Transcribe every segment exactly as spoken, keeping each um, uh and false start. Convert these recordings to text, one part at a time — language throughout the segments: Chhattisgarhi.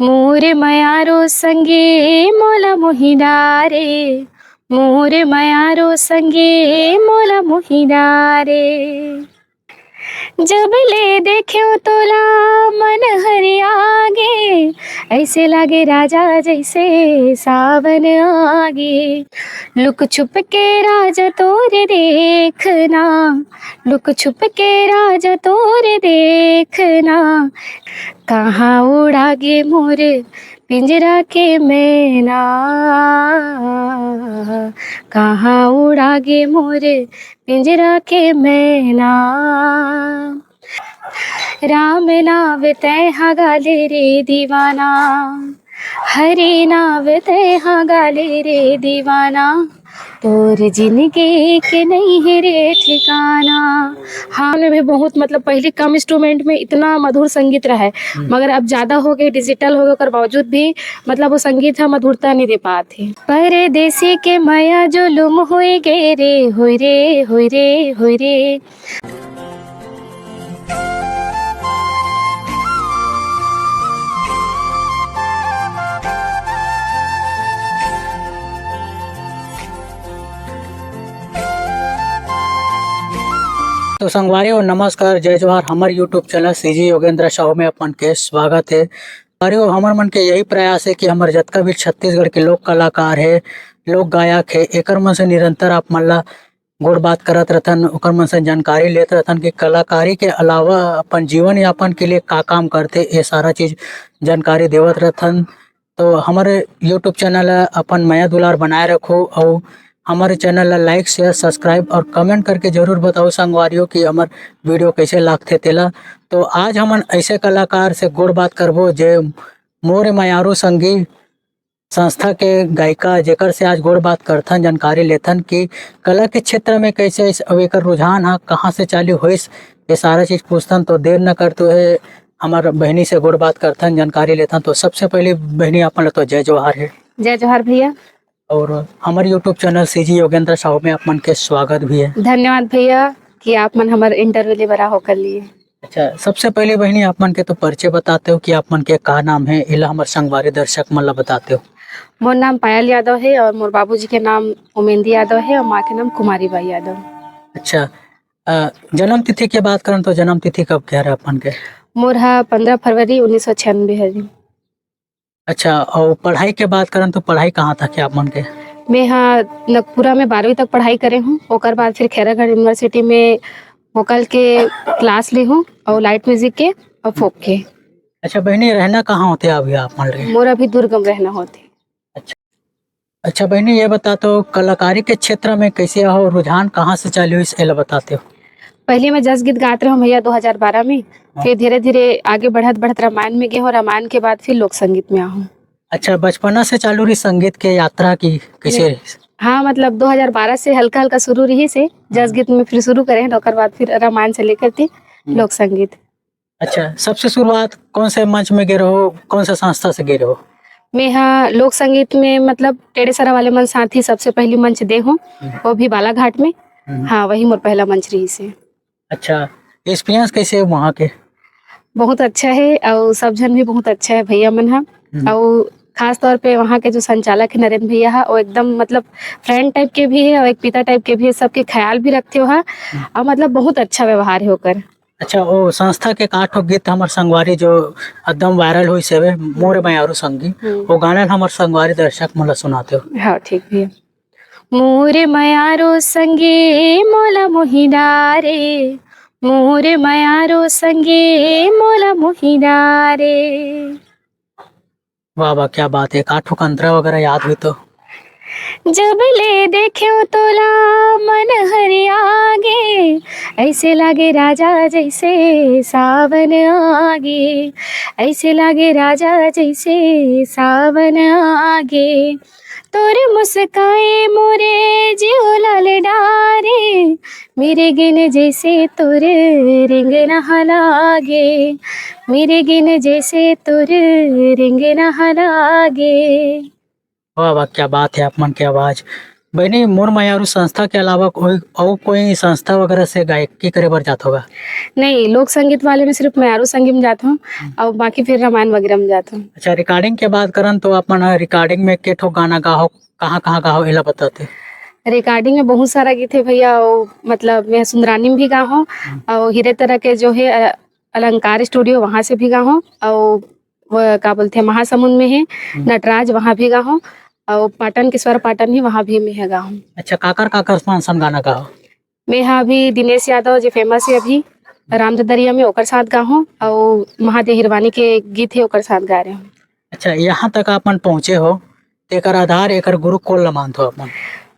मोर मयारो संगे मोला मोहि डारे, मोर मयारो संगे मोला मोहि डारे। जब ले देखेंव तोला मन हरियागे, ऐसे लागे राजा जैसे सावन आगे। लुक छुप के राजा तोरे देखना, लुक छुप के राजा तोरे देखना, कहाँ उड़ा गे मोर पिंजरा के मैना, कहाँ उड़ा गे मोर पिंजरा के मैना। राम नाव तैं हा गाले रे दीवाना, हरे नाव तैं हा गाले रे दीवाना, तोर जिंदगी के नहीं है रे ठिकाना। हाँ, में भी बहुत, मतलब, पहले कम इंस्ट्रूमेंट में इतना मधुर संगीत रहा है, हम्म। मगर अब ज्यादा हो गए, डिजिटल हो गए, ओकर बावजूद भी, मतलब, वो संगीत है मधुरता नहीं दे पाते। परदेसी के माया जुलुम होए गे रे, होए रे, होए रे, होए रे। तो संगवारी हो, नमस्कार, जय जोहार। हमर YouTube channel CG Yogendra Sahu में अपन के स्वागत है। संगवारी हो, हमर मन के यही प्रयास है कि हमर जतका भी छत्तीसगढ़ के लोक कलाकार है, लोक गायक है, एकर मन से निरंतर आप मन ला गोठ बात करत रथन, ओकर मन से जानकारी लेत रथन कि कलाकारी के अलावा अपन जीवन यापन के लिए का काम करथे, ये सारा चीज जानकारी देवत रथन। तो हमर YouTube चैनल ला अपन मया दुलार बनाए रखो, अउ हमर चैनल ला लाइक, शेयर, सब्सक्राइब और कमेंट करके जरूर बताओ संगवारियों कि हमर वीडियो कैसे लागथे तेला। तो आज हमन ऐसे कलाकार से गोठ बात करबो जे मोर मयारू संगी संस्था के गायिका, जेकर से आज गोठ बात करथन, जानकारी लेथन कि कला के क्षेत्र में कैसे इस, अब एकर रुझान ह कहाँ से चालू होइस, ये सारा चीज पूछथन। तो देर न करते हुए हमर बहिनी से गोठ बात करथन, जानकारी लेथन। तो सबसे पहले बहिनी, अपन ला तो जय जोहार है। जय जोहार भैया। और हमर YouTube channel CG Yogendra Sahu में आप मन के स्वागत भी है। धन्यवाद भैया कि आप मन हमर इंटरव्यू ले बर आहो कर लिए। अच्छा, सबसे पहले बहिनी, आप मन के तो परिचय बताते हो कि आप मन के का नाम है, एला हमर संगवारी दर्शक मन ला बताते हो। मोर नाम पायल यादव है और मोर बाबूजी के नाम उमेंदी यादव है और माँ के नाम कुमारी बाई यादव। अच्छा, अ, जन्म तिथि के बात करन तो जन्म तिथि कब के हरे आप मन के? मोर हा पंद्रह फरवरी उन्नीस सौ छियानवे है जी। अच्छा, और पढ़ाई के बात करन तो पढ़ाई कहाँ तक है आप मन के? मैं हा नगपुरा में बारहवीं तक पढ़ाई करे हूँ, ओकर बाद फिर खैरागढ़ यूनिवर्सिटी में वोकल के क्लास ली हूँ और लाइट म्यूजिक के और फोक के। अच्छा बहिनी, रहना कहाँ होथे अभी आप मन रे? मोर अभी दुर्गम रहना होथे। अच्छा, अच्छा बहिनी, ये बता तो कलाकारी के क्षेत्र में कैसे हो, रुझान कहाँ से चालू होइस, एला बताते हो? पहले मैं जस गीत गात रहूँ भैया दो हज़ार बारह में, हाँ। फिर धीरे धीरे आगे बढ़त बढ़त रामायण में गए हूँ, रामायण के बाद फिर लोक संगीत में आहूँ। अच्छा, बचपना से चालू रही संगीत के यात्रा की, कैसे रही? हाँ, मतलब दो हज़ार बारह से हल्का हल्का शुरू रही से जस गीत में फिर शुरू करे हैं, ओकर बाद फिर रामायण से लेकर थी हम्म। लोक संगीत। अच्छा, सबसे शुरुआत कौन से मंच में गे रहो, कौन से संस्था से गे रहो? मैं हाँ लोक संगीत में, मतलब टेढ़े सरा वाले मन साथ ही सबसे पहली मंच दे हूँ, हम्म। वो भी बालाघाट में। हम्म। हाँ, वही मोर पहला मंच रही से। अच्छा, एक्सपीरियंस कैसे है वहाँ के? बहुत अच्छा है और सब झन भी बहुत अच्छा है भैया मन हा। हम्म। और खास तौर पे वहाँ के जो संचालक है नरेंद्र भैया हा, वो एकदम मतलब फ्रेंड टाइप के भी है और एक पिता टाइप के भी है, सबके ख्याल भी रखते हो हा। हम्म। और मतलब बहुत अच्छा व्यवहार है ओकर। अच्छा, वो संस्था के का ठो गीत हमर संगवारी जो एकदम वायरल होइस हवे, मोर मयारू संगी, हम्म। वो गाना ल हमर संगवारी दर्शक मन ल सुनाते हो। हाँ, ठीक भैया। मोर मयारो संगे मोला मोहि डारे, मोर मयारो संगे मोला मोहि डारे। वाह वाह, क्या बात है। का ठो अंतरा वगैरह याद हुई तो? जब ले देखेंव तोला मन हरियागे, ऐसे लागे राजा जैसे सावन आगे, ऐसे लागे राजा जैसे सावन आगे। तोर मुस्काए मोरे जियो लाल डारे, मेरे गिन जैसे तोर रिंग नहा लागे, मेरे गिन जैसे तोर रिंग नहा लागे। वाह वाह, क्या बात है आप मन के आवाज। बहिनी, मोर मयारू संस्था के अलावा कोई, अउ कोई संस्था वगैरह से गायकी करे बर जात होगा? नहीं, लोक संगीत वाले में सिर्फ मयारू संगीत में जात हूँ, हम्म। और बाकी फिर रामायण वगैरह में जात हूँ। अच्छा, रिकॉर्डिंग के बात करन तो अपन रिकॉर्डिंग में के ठो गाना गा हो, कहाँ-कहाँ गा हो, एला बताते? रिकॉर्डिंग में बहुत सारा गीत है भैया, वो मतलब मैं सुंदरानी में भी गा हूँ, हम्म। और हीरे तरह के जो है, अ, अलंकार स्टूडियो, वहाँ से भी गा हूँ, और वो का बोलते हैं, महासमुंद में है, हम्म। नटराज, वहाँ भी गा हूँ, और पाटन के स्वर पाटन ही, वहाँ भी मैं है गा हूँ। अच्छा, काकर, काकर मान सन गाना गा हो? मैं हा अभी दिनेश यादव, जो फेमस है अभी राम ददरिया में, ओकर साथ गा हूँ, और महादेव हिरवानी के गीत है, ओकर साथ गा रहे हूँ। अच्छा, यहाँ तक अपन पहुँचे हो, तेकर आधार, एकर गुरु कोन ल मानथो अपन?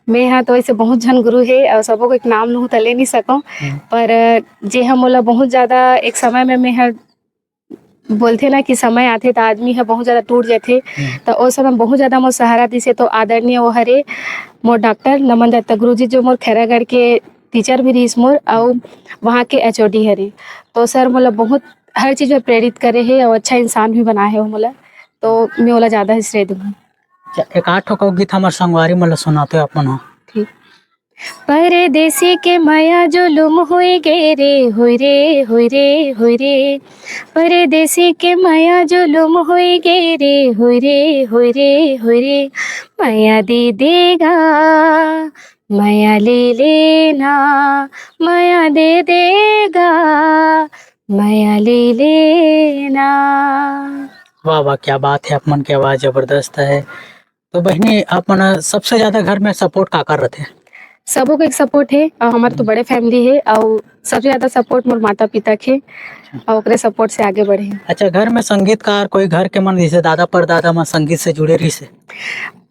मैं हा तो ऐसे बहुत झन गुरु है, और सबो को एक नाम लूँ तो ले नहीं सकूँ, हम्म। पर जे हम मोला बहुत ज़्यादा एक समय में, मैं हा बोलथे ना कि समय आथे त आदमी ह बहुत ज्यादा टूट जाथे, हम्म। त ओ समय बहुत ज्यादा मोर सहारा दिसे तो आदरणीय वो हरे मोर डॉक्टर नमन दत्ता गुरुजी, जो मोर खैरागढ़ के टीचर भी रहिस मोर, अउ वहाँ के एचओडी हरे। तो सर मोला बहुत हर चीज में प्रेरित करे हे अउ अच्छा इंसान भी बनाए हे वो मोला, तो मैं ओला ज्यादा ही श्रेय दूंगी। अच्छा, एक आठ ठो गीत हमर संगवारी मन ल सुनाते अपन हो। ठीक। परदेसी के मया जुलुम होई गे रे, होई रे, होई रे, होई रे। परदेसी के मया जुलुम होई गे रे, होई रे, होई रे, होई रे। मया दे देगा, मया ले लेना, मया दे देगा, मया ले लेना। वाह, वाह, क्या बात है, आप मन के आवाज जबरदस्त है। तो बहिनी, आप मन सबसे ज्यादा घर में सपोर्ट काकर रथे? सबो के एक सपोर्ट है, और हमारे तो बड़े फैमिली है, और सबसे ज्यादा सपोर्ट मोर माता पिता के, और ओकरे सपोर्ट से आगे बढ़े। अच्छा, घर में संगीतकार कोई घर के मन, जैसे दादा परदादा मन संगीत से जुड़े रहिस हे?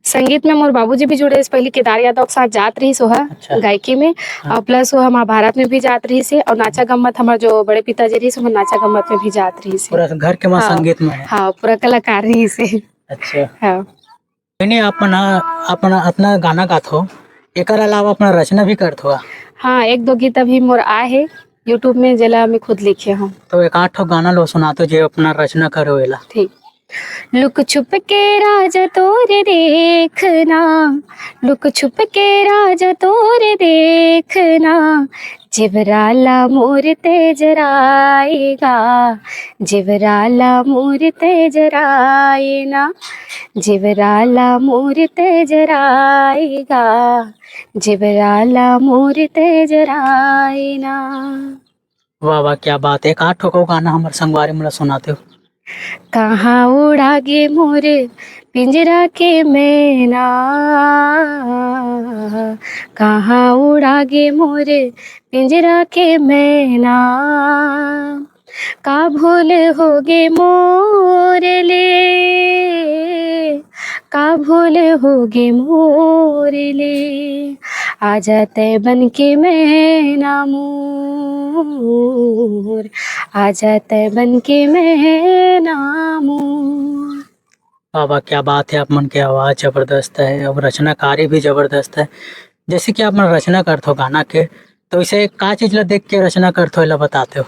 संगीत में मोर बाबूजी भी जुड़े रहिस, पहले केदार यादव के साथ जात रहिस ओहा अच्छा। गायकी में, हाँ। और प्लस ओहा महाभारत में भी जात रहिस हे, और नाचा गम्मत हमार जो बड़े पिताजी रहिस, ओमन नाचा गम्मत में भी जात रहिस हे। पूरा घर के मन हाँ। संगीत में है। हाँ, पूरा कलाकार रहिस हे। अच्छा। हाँ। नहीं, अपन, अपन अतना गाना गाथो, एकर अलावा अपना रचना भी करथो? हाँ, एक दो गीत अभी मोर आए हे YouTube में, जेला मैं खुद लिखे हूँ। तो एक आठ ठो गाना लो सुनातो, जे अपना रचना करो एला। ठीक। लुक छुप के राजा तोर देखना, लुक छुप के राजा तोर देखना, जिवराला मोर ते जराएगा, जिवराला मोर ते जराएना, जिवराला मोर ते जराएगा, जिवराला मोर ते जराएना। वाह, वाह, क्या बात है। एक आठ ठो गाना हमर संगवारी मन ला सुनाते हो। कहाँ उड़ा गे मोर पिंजरा के मैना, कहाँ उड़ा गे मोर पिंजरा के मैना, का भूल होगे मोर ले, का भूल होगे मोर ले, आजा तै बन के मैना मोर, आजा तै बन के मैना मोर। वाह, वाह, क्या बात है, आप मन के आवाज जबरदस्त है और रचनाकारी भी जबरदस्त है। जैसे कि आप मन रचना करथो गाना के, तो इसे का चीज ला देख के रचना करथो, एला बताते हो?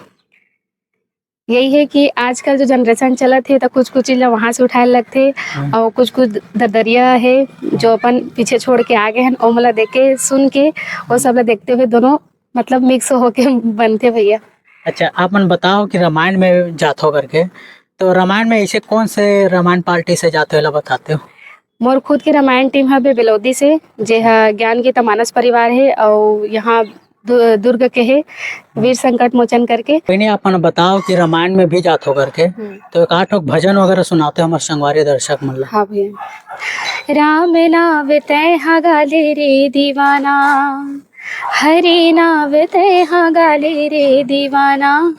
यही है कि आजकल जो जनरेशन चलत हे, तो कुछ-कुछ चीज ला वहाँ से उठाए लगथे, हम्म। और कुछ-कुछ ददरिया है, जो अपन पीछे छोड़ के आ गए हैं, ओमन ला देख के, सुन के, वो सब ला देखते हुए दोनों मतलब मिक्स होके बनथे भैया। अच्छा, आप मन बताओ कि रामायण में जाथो करके, तो रामायण में ऐसे कौन से रामायण पार्टी से जाते हो, ला बताते हो? मोर खुद के रामायण टीम हवे बेलौदी से, जे ह ज्ञान गीता मानस परिवार है, और यहाँ दु-, दुर्ग के है, वीर संकट मोचन करके। नहीं, आप मन बताओ कि रामायण में भी जाथो करके, हम्म। तो एक आठ ठो भजन वगैरह सुनाते हो हमारे संगवारी दर्शक मन ला। हाँ भैया। राम नाम तै हा गाले रे दीवाना, हरे नाम तै हा गाले रे दीवाना,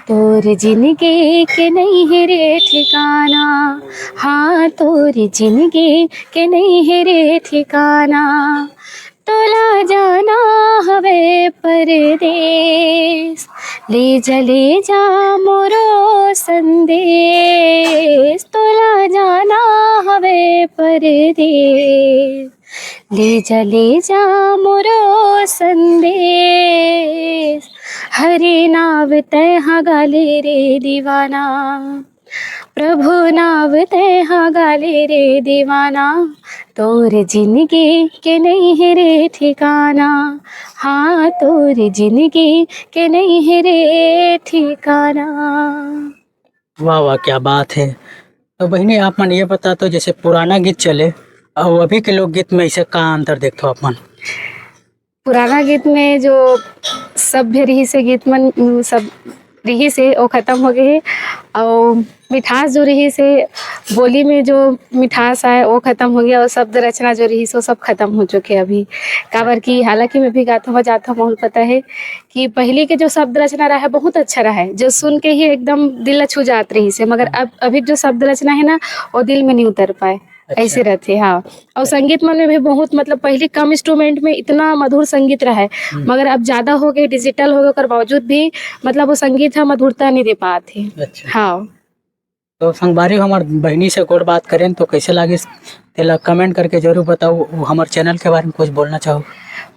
तोर जिनगी के नहीं है रे ठिकाना, हाँ, तोर जिनगी के नहीं है रे ठिकाना। तोला जाना हवे परदेस, ले जा, ले जा मोरो संदेस। तोला जाना हवे परदेस, ले जा, ले जा मोरो संदेस। हरे नाव तै हा गाले रे दीवाना, प्रभु नाव तै हा गाले ले रे दीवाना, तोर जिंदगी के नहीं है रे ठिकाना। हाँ, तोर जिंदगी के नहीं है रे ठिकाना। वाह वाह, क्या बात है। तो बहिनी, आप मन ये बता तो, जैसे पुराना गीत चले अउ अभी के लोकगीत में ऐसे का अंतर देखथो आप मन? पुराना गीत में जो सभ्य रहिस हे गीत मन, उ सब रहिस हे, वो खत्म हो गए हे। अउ मिठास जो रहिस हे, बोली में जो मिठास आए, वो खत्म हो गया। और शब्द रचना जो रहिस, वो सब खत्म हो चुके अभी। काबर कि हालांकि मैं भी गाता हूँ, बजाता हूँ, मोला पता है कि पहले के जो शब्द रचना रहा है, बहुत अच्छा रहा है, जो सुन के ही एकदम दिल ला छू जात रहिस हे। मगर अब अभी जो शब्द रचना है ना, वो दिल में नहीं उतर पाए। अच्छा। ऐसे रहते, हाँ। और संगीत मन में भी बहुत, मतलब, पहले कम इंस्ट्रूमेंट में इतना मधुर संगीत रहा है, हम्म। मगर अब ज्यादा हो गए, डिजिटल हो गए, ओकर बावजूद भी, मतलब, वो संगीत ह मधुरता नहीं दे पात हे। अच्छा। हाँ। तो संगवारी हो, हमर बहिनी से गोठ बात करेन तो कैसे लागिस, तेला कमेंट करके जरूर बताओ। वो हमर चैनल के बारे में कुछ बोलना चाहो?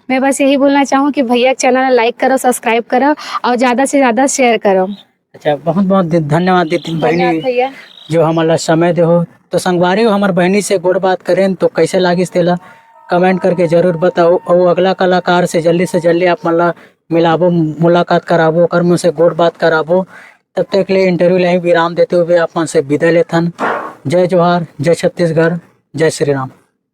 मैं बस यही बोलना चाहूँ कि भैया के चैनल ला लाइक करो, सब्सक्राइब करो और ज्यादा से ज्यादा शेयर करो। अच्छा, बहुत बहुत दि-, धन्यवाद दीदी, धन्यवाद बहिनी, भैया। जो हमन ला समय देहो। तो संगवारी हो, हमर बहिनी से गोठ बात करेन तो कैसे लागिस, तेला कमेंट करके जरूर बताओ। और अगला कलाकार से जल्दी से जल्दी आप मन ला मिलाबो, मुलाकात कराबो, ओकर मन से गोठ बात कराबो। तब तक के लिए इंटरव्यू ला ही विराम देते हुए आप मन से विदा लेथन। जय जोहार, जय छत्तीसगढ़, जय श्री राम।